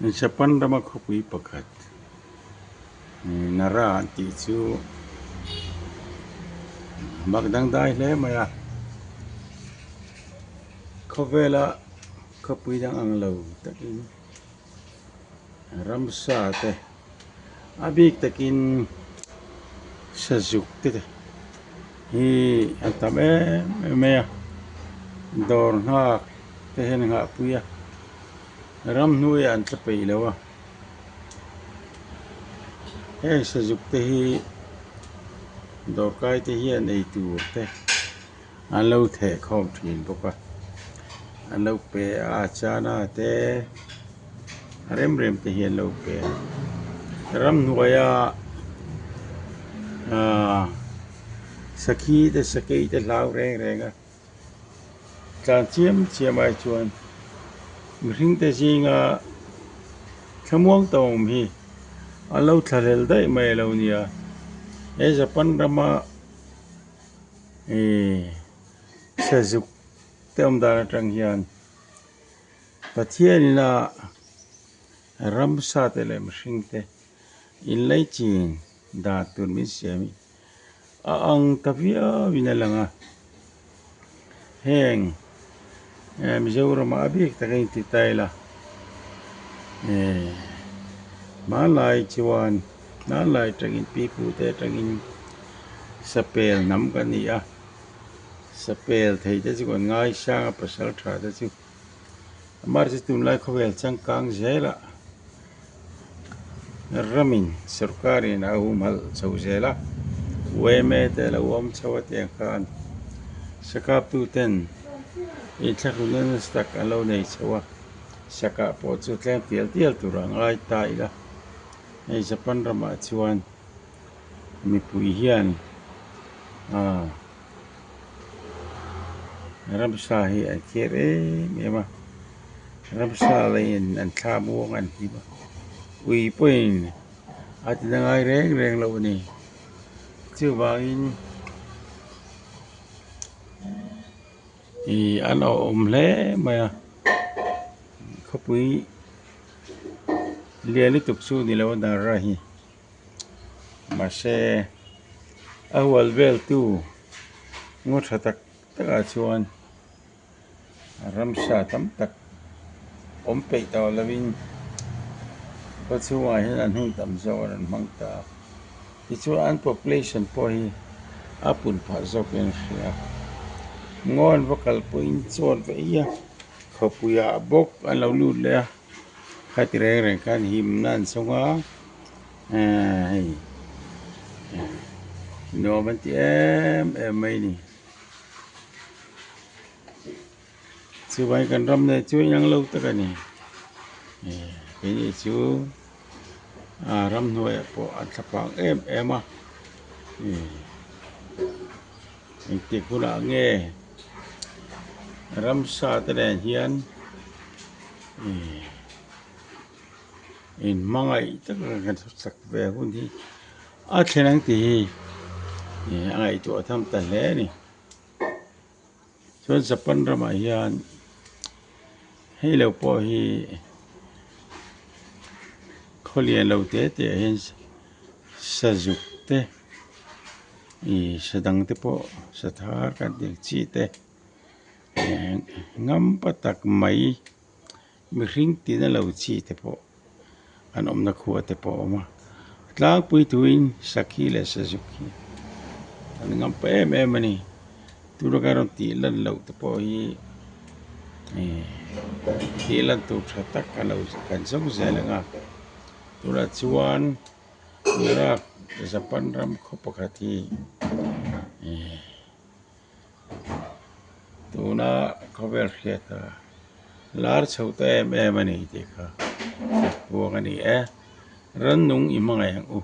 Japan rama khawpui pakhat Nara an tih chu mak dangdai hle mai a khawvela khawpui dang ang lo takin ramsa te a bik takin sazuk te hi an tam em em mai a dawr nghak te hian an nghahpui a ramhnuaiah an tla peih lo a heng sazuk te hi dawrkai te hian eitur te an lo theh khawm thin bawk a an lo pe a chana te a rem rem te hi an lo pe a ramhnuaia ahh sakhi te sakei te hlau reng reng a tlan chiam chiam ai chuan mihring te zinga thlamuang ta awm hi a lo thlahlel daih mai a lo nia he Japan rama ihh sazuk te awm dan atang hian Pathianina ramsa te leh mihring te inlaichin dan tur min siam hi a ang ta viau in a lang a heng Mizoram ah a bik tak a inti ta ila eh hmanlai chuan hmanlai atangin pipu te atangin sapel hnam kan ni a sapel thei te chu kan ngaisang a pasal tha te chu amaherawhchu tunlai khawvel changkang zelah ramin sorkarin a humhalh chho zel a yma te a lo awm chho a tiang khan sakap tu ten inthlahrunna nasa tak an lo nei chho a sakah pawh chu tlem tial tial tur a ngai ta ila hei Japan ramah chuan mipui hian aaa ramsa hi an kher em em a ramsa laiin an thla muang an hlim a ui pawhin a ti na ngai reng reng lo a ni chuvangin ih an awhawm hle mai a khawpui lian lutuk chu ni lo a Nara hi. Mahse a hual vel tu ngaw tha tak takah chuan ramsa tam tak awm peih tawh lovin khaw chhungah hian an hun tam zawk a rawn hmang ta a tichuan an population pawh hi a pun phah zawkin a hria ngaw an va kal pawhin chaw an va ei a khawpuiah bawk an lo lut leh a khati reng reng khan himna an sawng a. Ehh hei nuam an ti em em mai a ni chuvangin kan ram nen chu inang lo tak a ni ehh keini chu ah ramhnuaiah pawh an thlapang em em a ehh engtik hunah nge ramsa te nen hian ehh. In hmangaih tak a kan sak ve hun hi a thlen ang tih hi a ngaihtuah tham ta hle a ni. Chuan Japan ramah hian hei lo pawh hi khaw lian lo te te ah hian sazuk te ih sa dang te pawh sathar kan tih ang chi te ngam pa tak mai. Mihring tina lo chi te pawh an awmna khua te pawh a awm a tlangpui tuin sakhi leh sazuk hi an ngam pa em em a ni tuna kan rawn tih lan loh te pawh hi ihh tih lan tur tha tak a lo kan zawng zel ang a tunah chuan Iraq Japan ram khaw pakhat hi ihh. Tuna khawvel hriata lar chho ta em em a ni tih kha buang a ni e. Rannung i hmangaih ang u.